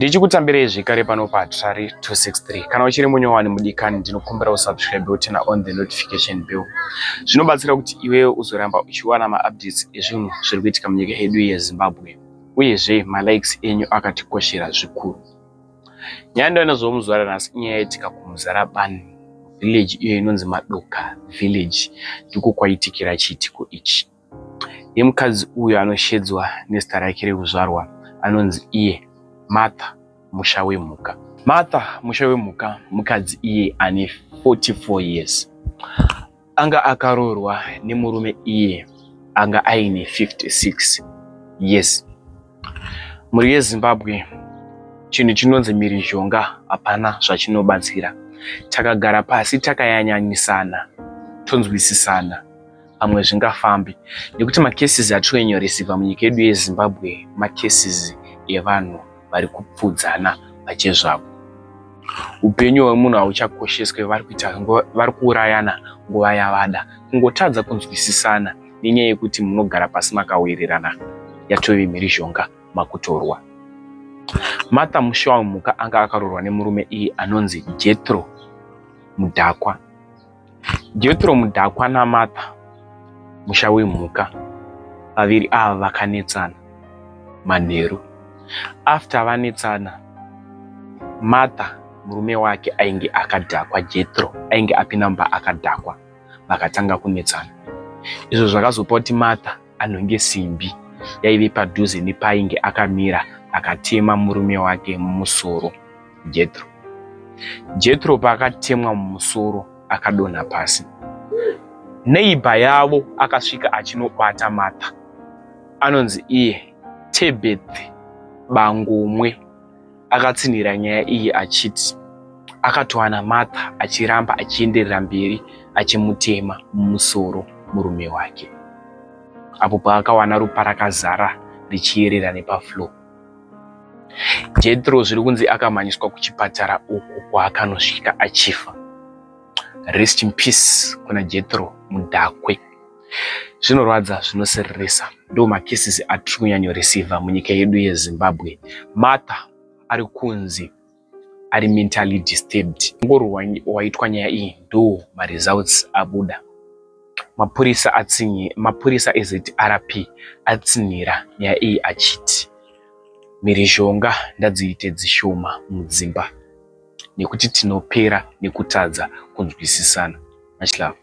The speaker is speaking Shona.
Ndichikutambirei zvekare pano paTrari 263. Kana uchiri munyowani mudikani, ndinokumbira usubscribe, uturn on the notification bell. Zvinobatsira kuti iwewe uzoramba uchiwana maupdates ezvinhu zviri kuitika munyika yedu yeZimbabwe. Uyezve malikes enyu akatikoshera zvikuru. Nyaya ndauya muzuva ranhasi inyaya yaitika kuMuzarabani village iyo inonzi Madoka village, ndiko kwaitikira chiitiko ichi. Yemukadzi uyu anoshedzwa nezita rake rekuzvarwa anonzi iye Martha Musha Wemhuka. Martha Musha Wemhuka mukadzi iye ane 44 years. Anga akaroorwa nemurume iye anga aine 56 years. Mhuri yeZimbabwe, chinhu chinonzi mhirizhonga hapana zvachinobatsira. Takagara pasi takayananisana, tonzwisisana, pamwe zvingafambi, nekuti macases atinonyoreceiva munyika yedu yeZimbabwe macases evanhu vari kupfudzana pachezvavo. Upenyu hwemunhu hauchakosheswe, vari kuurayana nguva yavada. Kungotadza kunzwisisana nenyaya yekuti munogara pasi makawirirana, yatove mhirizhonga, makutorwa. Martha Musha Wemhuka anga akaroorwa nemurume iye anonzi Jethro Mudhakwa. Jethro Mudhakwa naMartha Musha Wemhuka, vaviri ava vakanetsana manheru. After vanetsana, Martha murume wake ainge akadhakwa, Jethro ainge apinda mumba akadhakwa, vakatanga kunetsana. Izvo zvakazopa kuti Martha anhonge simbi yaive padhuze nepainge akamira, akatema murume wake mumusoro, Jethro. Jethro paakatemwa mumusoro akadonha pasi. Neighbor yavo akasvika achinobata Martha, anonzi iye Tebeth Bangomwe, akatsinhira nyaya iyi achiti akatowana Martha achiramba achienderera mberi achimutema mumusoro murume wake, apo paakawana ropa rakazara richiyerera nepafloor. Jethro zviri kunzi akamhanyiswa kuchipatara uku kwaakanosvika achifa. Rest in peace kuna Jethro Mudhakwe. Zvinorwadza, zvinosiririsa. Ndo macases atiri kunyanyoreceiva munyika yedu yeZimbabwe. Martha ari kunzi ari mentally disturbed. Ongororwa waitwa nyaya iyi, ndo maresults abuda. Mapurisa eZRP atsinhira nyaya iyi achiti mhirizhonga ngadziite dzishoma mudzimba nekuti tinopera nekutadza kunzwisisana. Much love.